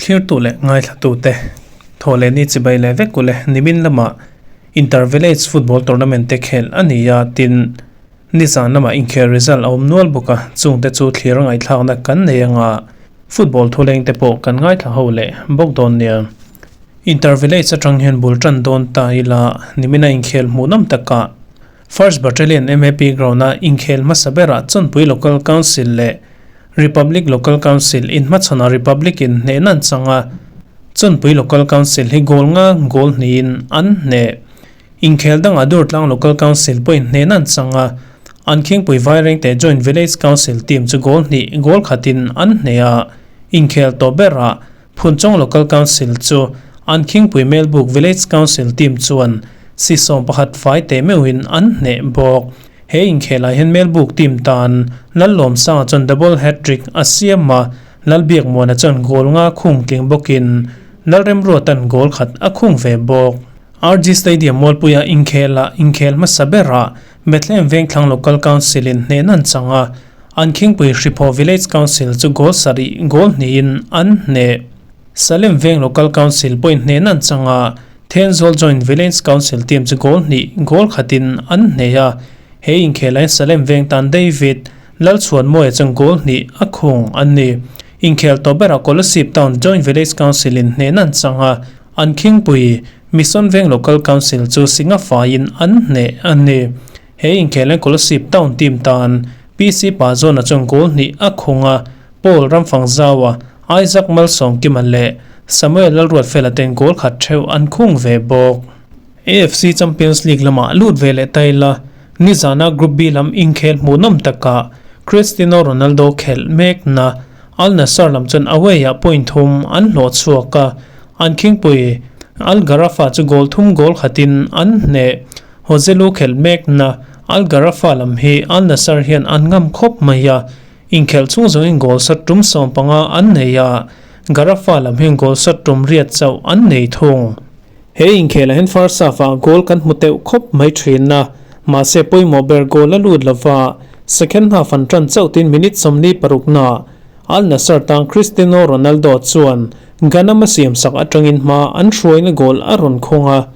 Thlirtu leh ngaithlatute thaw leh ni chibai leh vek ule nimin lama Inter Village Football Tournament te khelh a ni a, tin nizan lamah inkhel result a awm nual bawk a, chungte chu thlir a ngaihthlakna kan nei anga football thuleng te pawh kan ngaithla ho leh bawk dawn nia. Inter Village atang hian bul tan dawn ta ila nimina inkhel hmuhnawm takah First Battalion MAP Ground-a inkhel hmasa berah Chawnpui Local Council leh Republic Local Council inhmachhawnah Republic in hnehna an chang a, Chawnpui Local Council hi goal nga goal hnihin an hneh. Inkhel dangah Durtlang Local Council pawhin hnehna an chang a, an Khingpui Vairengte Joint Village Council team chu goal hnih goal khatin an hneh a, inkhel tawh berah Phunchawng Local Council chu an Khingpui Melbuk Village Council team chuan si 11 fai teh meuhin an hneh bawk. He inkhelah hian Melbuk team tan Lallawmsanga chuan double hat-trick a siam a, Lalbiakmuana chuan goal nga khung tling bawkin Lalremruata'n goal khat a khung ve bawk. RG Stadium Mualpuia inkhelah inkhel hmasa berah Bethlehem Vengthlang Local Council-in hnehna an chang a, An Khingpui Hriphaw Village Council chu goal sarih goal hnihin an hneh. Salem Veng Local Council pawhin hnehna an chang a, Thenzawl Joint Village Council team chu goal hnih goal khatin an hneh a. He inkhelai Salem Veng tan David Lalchhuanmawia chuan goal hnih a khung an ni. Inkhel tawh berah Kolasib Town Joint Village Council in hnehna an chang a, an Khingpui Mission Veng Local Council chu Singa faiin an hneh a ni. He inkhelh Kolasib Town team tan PC Pazawna chuan goal hnih a khung a, Paul Ramfangzaua, Isaac Malsawmkima leh Samuel Lalruatfela ten goal khat theuh an khung ve bawk. AFC Champions League lamah lut ve leh ta ila, nizana Group B lam inkhel hmuhnawm takah Cristiano Ronaldo khelh mekna Al Nassr lam chuan away-ah point thum an hlawh chhuak a, an khingpui Al Gharafa chu goal thum goal khatin an hneh. Hozelu khelh mekna Al Gharafa lam hi Al Nassr hian an ngam khawp mai a, inkhelh chhung zawngin goal sat tum 15 an nei a, Gharafa lam hian goal sat tum riat chauh an nei thung. He inkhelah hian first half-ah goal kan hmu teuh khawp mai thin a, mahse pawimawh ber goal a lut lova, second half an tan chauh tin minute 46 na Al Nassr tang Cristiano Ronaldo chuan Ghanam a siamsak atangin hma an hruaina goal a rawn khung a.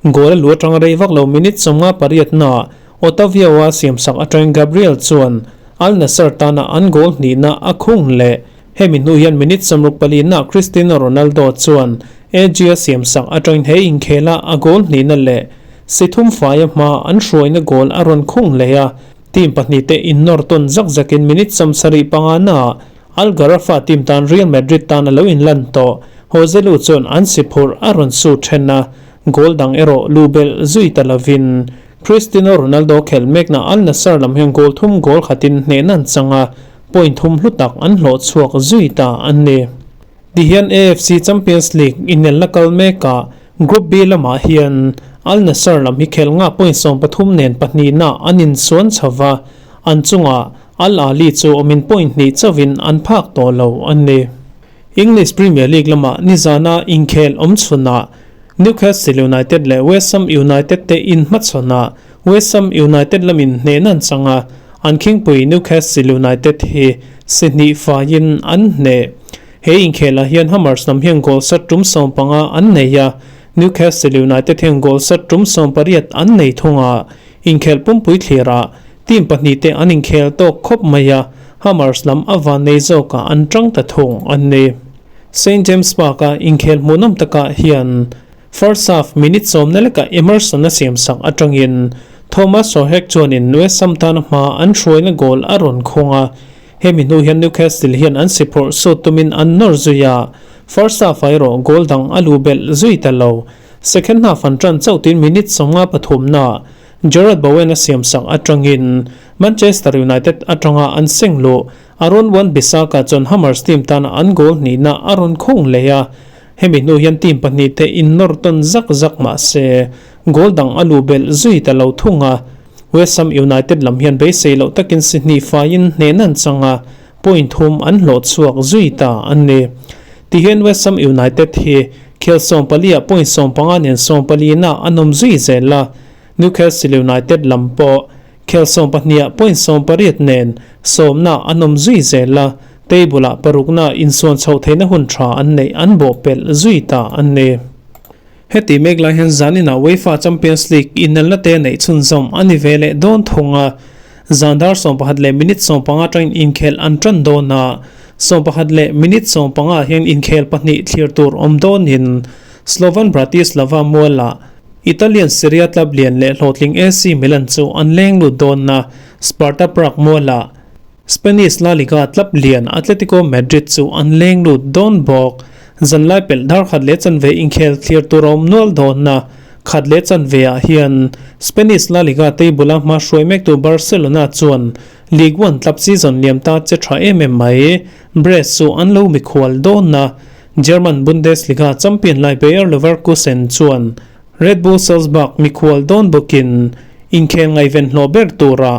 Goal a lu atanga rei vak lo minute 58 na Otavio-a siamsak atangin Gabriel chuan Al Nassr tana an goal hnihna a khung leh. Hemi hnu hian minute 64 na Cristiano Ronaldo chuan AG-a siamsak atangin he inkhela a goal hnihna leh si thum faia hma an hruaina goal a rawn khung leh a. Team pahnih te innawr tawn zak zakin minute 75 na Al Gharafa team tan Real Madrid tan a lo inlan tawh. Joselu chuan an si phurh a rawn su then a, goal dang erawh lu belh zui ta lovin Cristiano Ronaldo khelh mekna Al Nassr lam hian goal thum goal khatin hnehna an chang a, point thum hlu tak an hlawh chhuak zui ta an ni. Tihian AFC Champions League inelna kal mekah Group B lamah hian Al Nassr lam hi khelh nga point 13 nen pahnihna an insuan chho va, an chungah Al Ahly chu awmin point hnih chauhin an phak tawh lo an ni. English Premier League lamah nizana inkhel awm chhunah Newcastle United leh West Ham United te inhmachhawnah West Ham United lamin hnehna an chang a, an khingpui Newcastle United hi si hnih faiin an hneh. He inkhelah hian Hammers lam hian goal sat tum 15 an nei a, Newcastle United hian goal sat tum 18 an nei thung a, inkhel pumpui thlirah team pahnih te an inkhel tawk khawp mai a, Hammers lam a van nei zawkah an tang ta thung an ni. St James Park-a inkhel hmuhnawm takah hian first half minute 10 lekah Emerson a siamsak atangin Thomas Soucek chuanin West Ham tana hma an hruaina goal a rawn khung a, hemi hnu hian Newcastle hian an si phurh sut tumin an nawr zui a, first half ah erawh goal dang a lu belh zui ta lo. Second half an tan chauh tin minute 53 na Jarrod Bowen a siamsak atangin Manchester United atanga an seng luh Aaron Wan-Bissaka chuan Hammers team tana an goal hnihna a rawn khung leh a, hemi hnu hian team pahnih te innawr tawn zak zak mah se goal dang a lu belh zui ta lo thung a. West Ham United lam hian beisei loh takin si hnih faiin hnehna an chang a, point thum an hlawh chhuak zui ta an ni. Tihian West Ham United hi khel 14 ah point 15 nen 14 na an awm zui zel a, Newcastle United lam pawh khel 12 ah point 18 nen sawmna an awm zui zel a, Table-ah parukna insuan chhoh theihna hun tha an neih an bawhpelh zui ta an ni. Heti mek lai hian zaninah UEFA Champions League inelna te neih chhunzawm a ni ve leh dawn thung a, zan dar 11 leh minute 15 atangin inkhelh an tan dawn a, 11 leh minute 15 ah hian inkhel pahnih thlir tur awm dawnin Slovan Bratislava mualah Italian Serie A club lian leh hlawhtling AC Milan chu an leng lut dawn a, Sparta Prague mualah Spanish La Liga club lian Atletico Madrid chu an leng lut dawn bawk. Zanlai pelh dar khat leh chanve inkhel thlir tur a awm nual dawn a, khat leh chanve ah hian Spanish La Liga table a hma hruai mektu Barcelona chuan Ligue 1 club season liam ta che tha em em mai Brest chu an lo mikhual dawn a, German Bundesliga champion lai Bayer Leverkusen chuan Red Bull Salzburg mikhual dawn bawkin inkhel ngaihven hlawh ber tura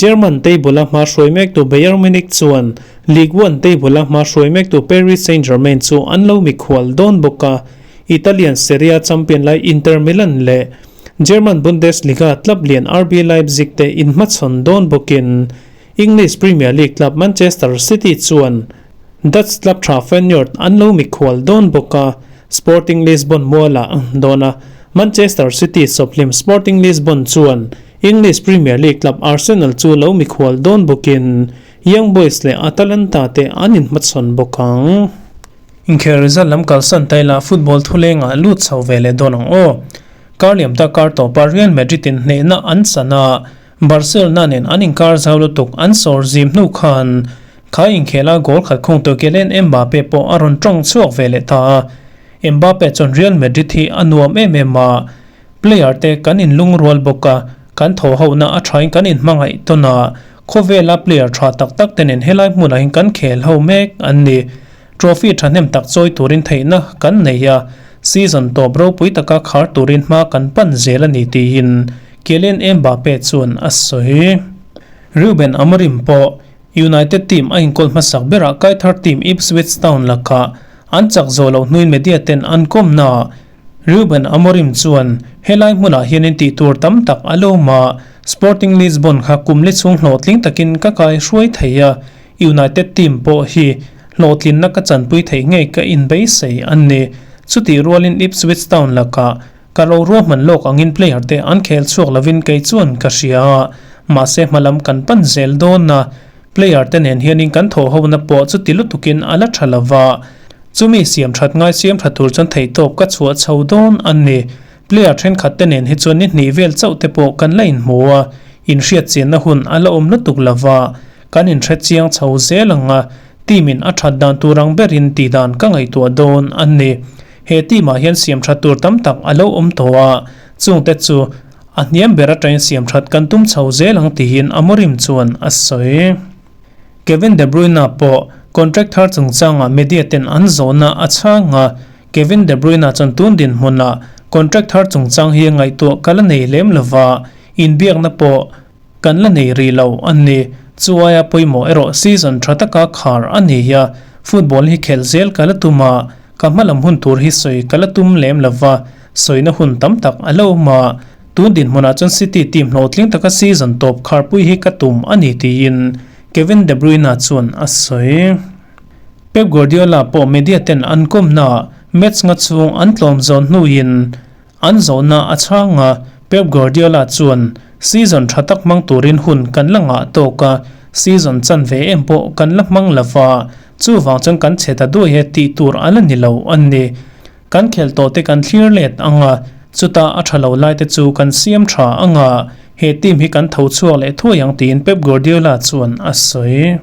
German table a hma hruai mektu Bayern Munich chuan Ligue 1 table a hma hruai mektu Paris Saint-Germain chu an lo mikhual dawn bawk a, Italian Serie A champion lai Inter Milan leh German Bundesliga club lian RB Leipzig te inhmachhawn dawn bawkin English Premier League club Manchester City chuan Dutch club tha Feyenoord an lo mikhual dawn bawk a, Sporting Lisbon mualah dawn a, Manchester City sawphlim Sporting Lisbon chuan English Premier League club Arsenal chu lo mikhual dawn bawkin Young Boys leh Atalanta te an inhmachhawn bawk ang. Inkhel result lam kalsan ta ila football thulengah lut chho ve leh dawn ang aw. Kar liamta kar tawpa Real Madrid in hnehna an chan a, Barcelona nen an inkar zau lutuk an sawr zim hnu khan kha inkhela goal khat khung tur Kylian Mbappe pawh a rawn tawng chhuak ve leh ta a. Mbappe chuan Real Madrid hi a nuam em em a, player te kan inlungrual bawk a, kan thaw hohna a thain kan inhmangaih tawn a, khawvela player tha tak tak te nen helai hmunah hian kan khel ho mek an ni. Trophy thahnem tak chawi turin theihna kan nei a, season tawp ropui taka khar turin hma kan pan zel a ni tiin Kylian Mbappe chuan a sawi. Ruben Amorim pawh United team a inkawl hmasak berah Kaithar team Ipswich Town lakah an chak zawh loh hnuin media ten an kawmnaah Ruben Amorim chuan helai hmunah hianin tih tur tam tak a lo awm a, Sporting Lisbon kha kum li chhung hlawhtling takin ka kai hruai thei a, United team pawh hi hlawhtlinna ka chanpui theih ngei ka inbeisei a ni. Chutih rualin Ipswich Town lakah ka lo ruahman lawk angin player te an khel chhuak lovin kei chuan ka hria a, mahse hmalam kan pan zel dawn a, player te nen hianin kan thawhhona pawh chuti lutukin a la tha lova. Chumi siam that ngai siam tha tur chuan theihtawp ka chhuah chho dawn a ni. Player thenkhat te nen hi chuan ni hnih vel chauh te pawh kan la inhmu a, inhriat chianna hun a la awm lutuk lova, kan inhre chiang chho zel ang a, team in a that dan tur ang berin tih dan ka ngaihtuah dawn a ni. He team ah hian siam that tur tam tak a lo awm tawh a, chungte chu a hniam ber atangin siam that kan tum chho zel ang tiin Amorim chuan a sawi. Kevin De Bruyne pawh contract thar chungchangah media ten an zawhna a chhang a, Kevin De Bruyne chuan tun dinhmunah contract thar chungchang hi ngaihtuah ka la nei lem lova, inbiakna pawh kan la nei rih lo a ni. Chu aia pawimawh erawh season tha taka khar a ni a, football hi khelh zel ka la tum a, ka hmalam hun tur hi sawi ka la tum lem lova, sawina hun tam tak a lo awm a. Tun dinhmunah chuan City team hlawhtling taka season tawp kharpui hi ka tum a ni tiin Kevin De Bruyne chuan a sawi. Pep Guardiola pawh media ten an kawmnaah match nga chhung an tlawm zawn hnuin an zawhna a chhang a, Pep Guardiola chuan, Season tha tak hmang turin hun kan la ngah tawk a, season chanve em pawh kan la hmang lova, chuvang chuan kan chhe ta duai e tih tur a la ni lo a ni. Kan khelh tawh te kan thlir let ang a, chuta a tha lo lai te chu kan siam tha ang a, he team hi kan tho chhuak leh thuai ang tiin Pep Guardiola chuan a sawi.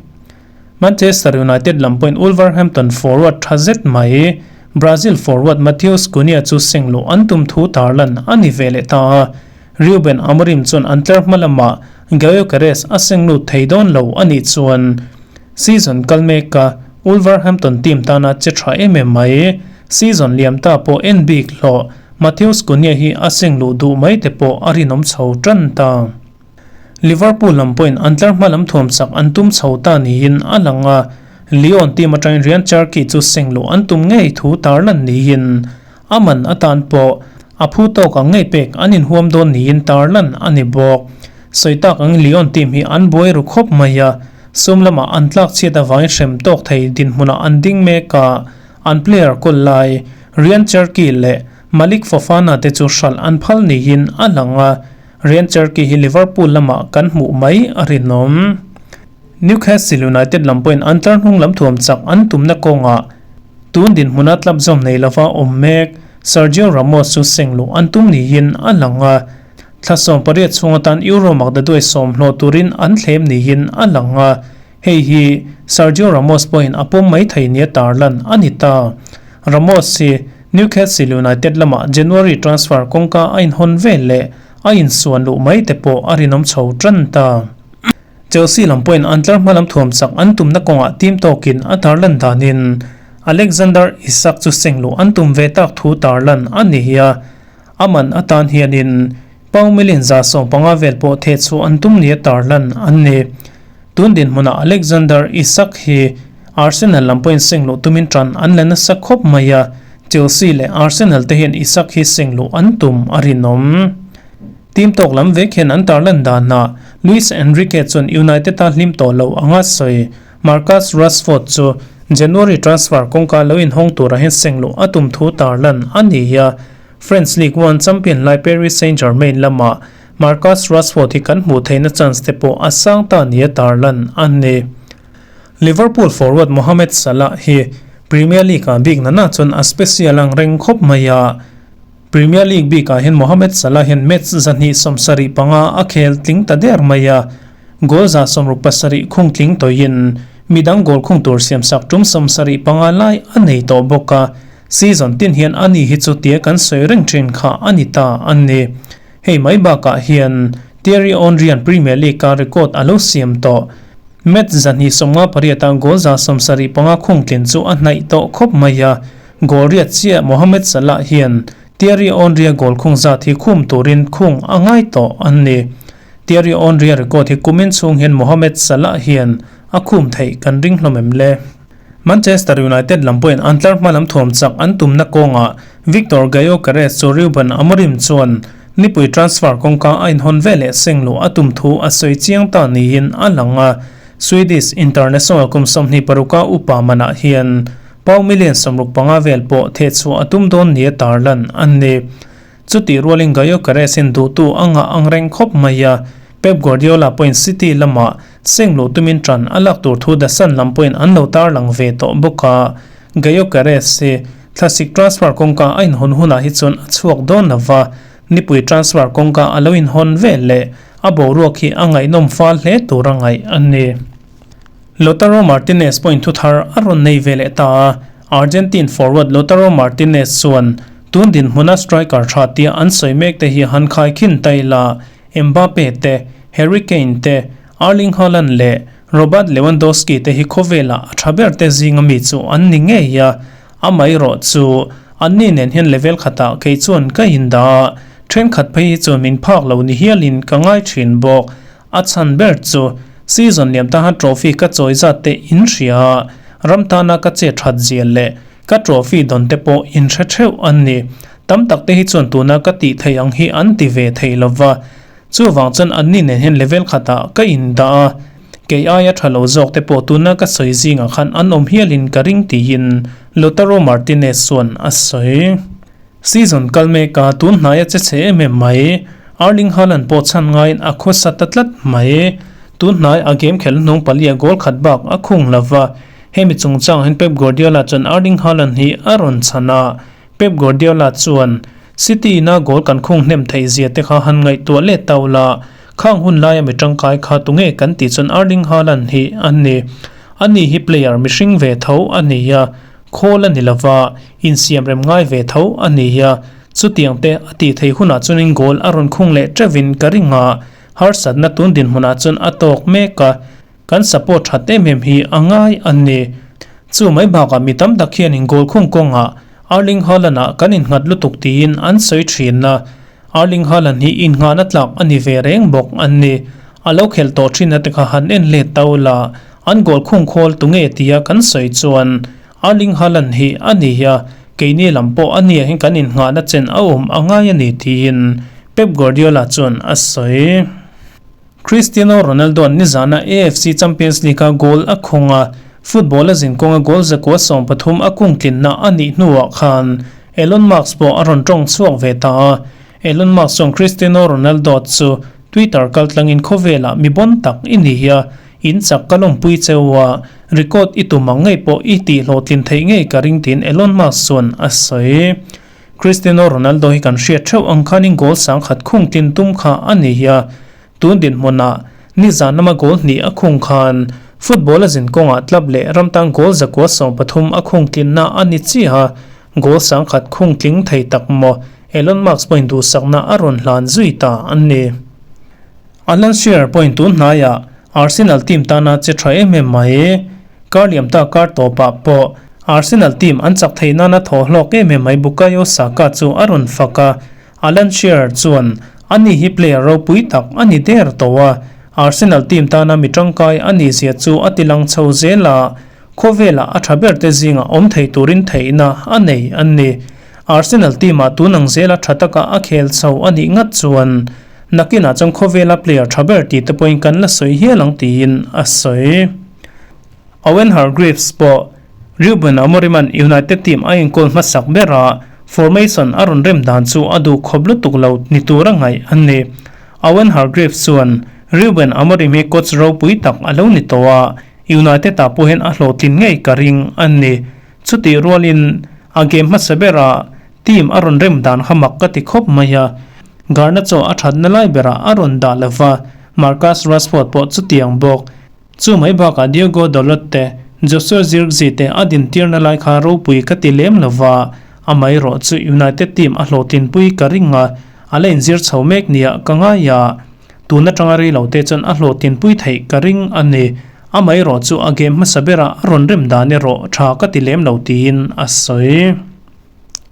Manchester United lam pawhin Wolverhampton forward tha zet mai Brazil forward Matheus Cunha chu seng luh an tum thu tarlan a ni ve leh ta a, Ruben Amorim chuan an tlar hma lamah Gyokeres a seng lut thei dawn lo a nih chuan Season kal meka Wolverhampton team tana che tha em em mai. Season liam ta pawh en bik hlawh Matheus Cunha hi a seng luh duh mai te pawh a rinawm chho tan ta. Liverpool lam pawhin an tlar hma lam thuam chak an tum chho ta niin a lang a, Lyon team atangin Ryan Cherki chu seng luh an tum ngei thu tarlan niin a man atan pawh a phu tawk ang ngei pek an inhuam dawn niin tarlan a ni bawk. Sawi tak ang Lyon team hi an buai ru khawp mai a. Sum lamah an tlak chhiat avangin hrem tawk thei dinhmunah an ding mek a, an player kawl lai Ryan Cherki leh Malick Fofana te chu hralh an phal niin a lang a, Ryan Cherki hi Liverpool lamah kan hmuh mai a rinawm. Newcastle United lam pawhin an tlar hnung lam thuam chak an tumna kawngah tun dinhmuna club zawm nei lova awm mek Sergio Ramos chu seng luh an tum niin a lang a, thla 18 chhung atan Euro makdaduai sawm hlawh turin an thlem niin a lang a, hei hi Sergio Ramos pawhin a pawm mai thei nia tarlan a ni ta. Ramos hi Newcastle United lamah January transfer kawngka a inhawn vel leh a insuan luh mai te pawh a rinawm chho tan ta. Chelsea lam pawhin an tlar hma lam thuam chak an tumna kawngah team tawkin a tarlan danin Alexander Isak chu seng luh an tum ve tak thu tarlan a ni hi a, a man atan hianin pound million 150 vel pawh theh chhuah an tum nia tarlan an ni. Tun dinhmunah Alexander Isak hi Arsenal lam pawhin seng luh tumin tan an la nasa khawp mai a, Chelsea leh Arsenal te hian Isak hi seng luh an tum a rinawm. Team tawk lam vek hian an tarlan danah Luis Enrique chuan United-a hlim tawh lo anga sawi Marcus Rashford chu January transfer kawngka lo inhawng tura hian seng luh a tum thu tarlan a ni a. French Ligue 1 champion lai Paris Saint-Germain lamah Marcus Rashford hi kan hmuh theihna chance te pawh a sang ta nia tarlan a ni. Liverpool forward Mohamed Salah hi Premier League-ah bik nana chuan a special ang reng khawp mai a. Premier League bikah hian Mohamed Salah hian match 275 a khel tling ta der mai a, goal 67 khung tling tawhin midang goal khung tur siamsak tum 75 lai a nei tawh bawk a, season tin hian ani hi chu tia kan sawi reng thin kha a ni ta a ni. Hei mai bakah hian Thierry Henry-a'n Premier League-a record a lo siam tawh. Match 258-a goal 75 khung tlin chu a hnaih tawh khawp mai a, Goal riat chiah Mohamed Salah hian Thierry Henry-a goal khung zat hi khum turin khung a ngai tawh an ni. Thierry Henry-a record hi kumin chhung hian Mohamed Salah hian a khum theih kan ring hlawm em le? Manchester United lam pawhin an tlar hma lam thuam chak an tumna kawngah Victor Gyokeres chu Ruben Amorim chuan nipui transfer kawngka a inhawn veleh seng luh a tum thu a sawi chiang ta niin a lang a. Swedish international kum 26-a upa manah hian Pau million 65 vel pawh theh chhuah a tum dawn nia tarlan an ni. Chutih rualin Gyokeres-in duhtu a ngah ang reng khawp mai a, Pep Guardiola pawhin City lamah seng luh tumin tan a lak tur thu The Sun lam pawhin an lo tarlang ve tawh bawk a. Gyokeres hi thlasik transfer kawngka a inhawn hunah hi chuan a chhuak dawn lo va, nipui transfer kawngka a lo inhawn vel leh a boruak hi a ngaihnawm fal hle tur a ngaih a ni. Lautaro Martinez pawhin thu thar a rawn nei ve leh ta a, Argentine forward Lautaro Martinez chuan tun dinhmuna striker tha tia an sawi mek te hi han khai khin ta ila, Mbappe te, Harry Kane te, Erling Haaland leh Robert Lewandowski te hi khawvelah a tha ber te zinga mi chu an ni ngei a, amaherawh chu anni nen hian level khatah kei chuan ka indah a, thenkhat phei hi chuan min phak lo ni hialin ka ngai thin bawk. A chhan ber chu season liam taha trophy ka chawi zat te in hria a, ram tana ka che that zia leh ka trophy dawn te pawh in hre theuh an ni. Tam tak te hi chuan tuna ka tih theih ang hi an ti ve thei lova, chuvang chuan anni nen hian level khatah ka in dah a, kei aia tha lo zawk te pawh tuna ka sawi zingah khan an awm hialin ka ring tiin Lautaro Martinez chuan a sawi. Season kal mek a, tun hnai a che chhe em em mai. Erling Haaland pawh chhan ngaiin a khawsa ta tlat mai. Tun hnai a game khelh hnung palia goal khat bak a khung lo va. Hemi chungchang hian Pep Guardiola chuan Erling Haaland hi a rawn chhan a. Pep Guardiola chuan, City ina goal kan khung hnem theih zia te kha han ngaihtuah let tau la. Khang hun laia mi tangkai kha tunge kan tih chuan Erling Haaland hi a ni. Ani hi player mihring ve tho a ni a. Khawl a ni lova, insiam rem ngai ve tho a ni a, chutiang te a tih theih hunah chuanin goal a rawn khung leh teuhin ka ring a, harsatna tun dinhmunah chuan a tawk mek a, kan support that em em hi a ngai a ni. Chu mai bakah mi tam tak hianin goal khung kawngah Erling Haaland-ah kan innghat lutuk tiin an sawi thin a, Erling Haaland hi innghahna tlak a ni ve reng bawk a ni. A lo khelh tawh thin a te kha han en let tau la, an goal khung khawl tunge tia kan sawi chuan Erling Haaland hi a ni a, keini lam pawh a nia hian kan innghahna chen a awm a ngai a ni tiin Pep Guardiola chuan a sawi. Cristiano Ronaldo-a'n nizana AFC Champions League-a goal a khung a, football-a zinkawnga goal 113 a kungtlinna a nih hnuah khan Elon Musk pawh a rawn tawng chhuak ve ta a. Elon Musk chuan Cristiano Ronaldo chu Twitter kaltlangin khawvelah mi bon tak i ni a, in chak ka lawmpui cheu a, record i tum ang ngei pawh i tihhlawhtlin theih ngei ka ring tiin Elon Musk chuan a sawi. Cristiano Ronaldo hi kan hriat theuh ang khanin goal sangkhat khung tlin tum kha a ni a, tun dinhmunah nizan lama goal hnih a khung khan football a zin kawngah club leh ram tan goal 113 a khung tlinna a ni chiah a, goal sangkhat khung tling thei tak maw Elon Musk pawhin duhsakna a rawn hlan zui ta a ni. Alan Shearer pawhin tun hnaiah Arsenal team tana che tha em em mai. Kar liam ta kar tawpah pawh Arsenal team an chak theih nana thaw hlawk em em mai Bukayo Saka chu a rawn fak a, Alan Shearer chuan ani hi player ropui tak a ni der tawh a, Arsenal team tana mi tangkai a nih zia chu a ti lang chho zel a, khawvelah a tha ber te zingah awm thei turin theihna a nei a ni. Arsenal team ah tun ang zela tha taka a khel chho a nih ngat chuan nakinah chuan khawvela player tha ber tih te pawhin kan la sawi hial ang tiin a sawi. Owen Hargreaves pawh Ruben Amorim-a'n United team a enkawl hmasak ber a, formation a rawn rem dan chu a duh khawp lutuk lo ni tura ngaih a ni. Owen Hargreaves chuan Ruben Amorim hi coach ropui tak a lo ni tawh a, United-ah pawh hian a hlawhtlin ngei ka ring a ni. Chutih rualin a game hmasa bera team a rawn rem dan kha mak ka ti khawp mai a, Garnacho a thatna lai berah a rawn dah lova, Marcus Rashford pawh chutiang bawk. Chu mai bakah Diogo Dalot te, Joshua Zirkzee te a dintirna lai kha ropui ka ti lem lova, amaherawh chu United team a hlawhtlinpui ka ring a, a la inzir chho mek nia ka ngai a, tun atanga rei lo te chuan a hlawhtlinpui theih ka ring a ni. Amaherawh chu a game hmasa berah a rawn rem dan erawh tha ka ti lem lo tiin a sawi.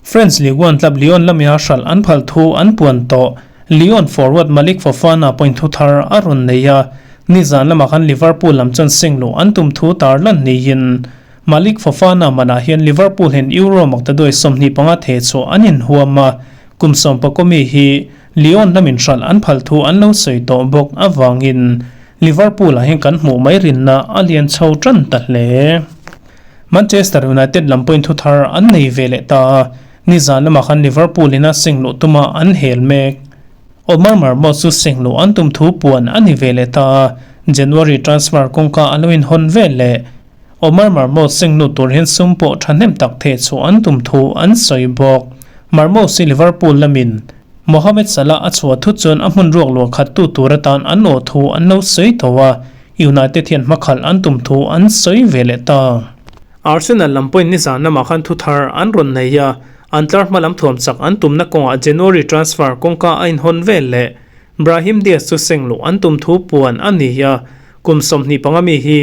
French Ligue 1 club Lyon lamia hralh an phal thu an puan tawh. Lyon forward Malick Fofana pawhin thu thar a rawn nei a, nizan lamah khan Liverpool lam chuan seng luh an tum thu tar lan niin Malick Fofana manah hian Liverpool hian Euro maktaduai 25 theh chhuah an inhuam a, kum sawmpakawmi hi Lyon lamin hralh an phal thu an lo sawi tawh bawk avangin Liverpool ah hian kan hmuh mai rinna a lian chho tan ta hle. Manchester United lam pawhin thu thar an nei ve leh ta a, nizan lamah khan Liverpool in a seng luh tuma an hel mek. Omar Marmot chu seng luh an tum thu puan a ni ve leh ta a, January transfer kawngka a lo inhawn vel leh. Omar Marmot seng lut tur hian sum pawh thahnem tak theh chhuah an tum thu an sawi bawk. Marmot hi Liverpool lamin Mohamed Salah a chhuah thut chuan a hmun ruak luah khat tu tur atan an awh thu an lo sawi tho a, United hian hmakhalh an tum thu an sawi ve leh ta. Arsenal lam pawhin nizan lamah khan thu thar an rawn nei a, an tlar hma lam thuam chak an tumna kawngah January transfer kawngka a inhawn vel leh Brahim Diaz chu seng luh an tum thu puan a ni a, kum 25 mi hi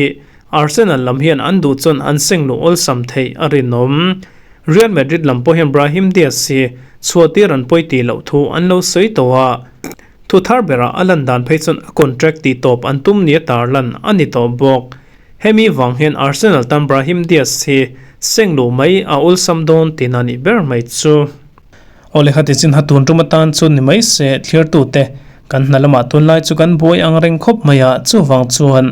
Arsenal lam hian an duh chuan an seng luh awlsam theih a rinawm. Real Madrid lam pawh hian Brahim Diaz hi chhuahtir an pawi tih loh thu an lo sawi tawh a, thu thar berah a lan dan phei chuan a contract tih tawp an tum nia tarlan a ni tawh bawk. Hemi vang hian Arsenal tan Brahim Diaz hi seng luh mai a awlsam dawn tihna nih ber mai chu. Aw lehkha ti chin ha tun tum atan chu ni mai se thirtute kan hna lamah tunlai chu kan buai ang reng khawp mai a, chuvang chuan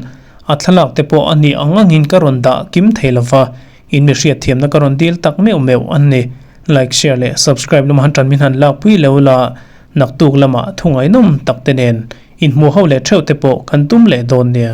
a thlalak te pawh a nih ang angin ka rawn dah kim thei lova, in mi hriatthiamna ka rawn dil tak meuh meuh an ni. Like, share leh subscribe lama han tan min han lakpui lo la, naktuk lamah thu ngaihnawm tak te nen inhmuh ho leh theuh te pawh kan tum leh dawn nia.